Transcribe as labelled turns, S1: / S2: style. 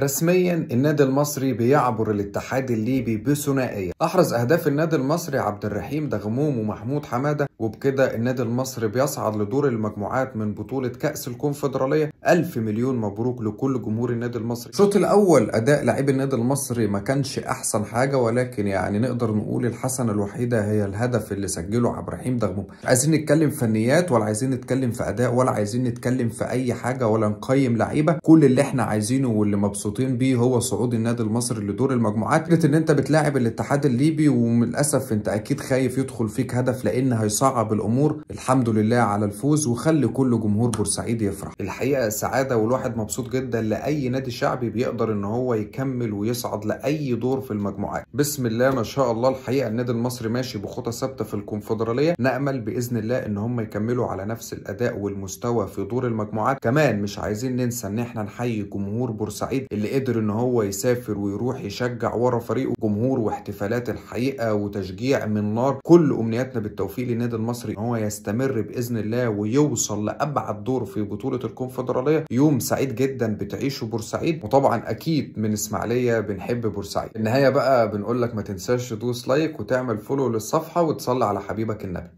S1: رسميا النادي المصري بيعبر الاتحاد الليبي بثنائية. أحرز أهداف النادي المصري عبد الرحيم دغموم ومحمود حمادة، وبكده النادي المصري بيصعد لدور المجموعات من بطولة كأس الكونفدرالية. 1000 مليون مبروك لكل جمهور النادي المصري. الشوط الأول أداء لاعبي النادي المصري ما كانش أحسن حاجة، ولكن يعني نقدر نقول الحسنة الوحيدة هي الهدف اللي سجله عبد الرحيم دغموم. عايزين نتكلم فنيات ولا عايزين نتكلم في أداء ولا عايزين نتكلم في أي حاجة ولا نقيم لعيبة. كل اللي احنا عايزينه واللي مبسوطين بيه هو صعود النادي المصري لدور المجموعات. فكرة ان انت بتلاعب الاتحاد الليبي وللاسف انت اكيد خايف يدخل فيك هدف لان هيصعب الامور. الحمد لله على الفوز، وخلي كل جمهور بورسعيد يفرح. الحقيقة سعادة والواحد مبسوط جدا لاي نادي شعبي بيقدر ان هو يكمل ويصعد لاي دور في المجموعات. بسم الله ما شاء الله، الحقيقة النادي المصري ماشي بخطى ثابتة في الكونفدراليه. نامل باذن الله ان هم يكملوا على نفس الاداء والمستوى في دور المجموعات. كمان مش عايزين ننسى ان احنا نحيي جمهور بورسعيد اللي قدر ان هو يسافر ويروح يشجع ورا فريقه. جمهور واحتفالات الحقيقة وتشجيع من نار. كل امنياتنا بالتوفيق للنادي المصري ان هو يستمر باذن الله ويوصل لابعد دور في بطوله الكونفدراليه. يوم سعيد جدا بتعيشه بورسعيد، وطبعا اكيد من اسماعيليه بنحب بورسعيد. النهاية بقى بنقول لك ما تنساش تدوس like وتعمل follow للصفحه وتصلي على حبيبك النبي.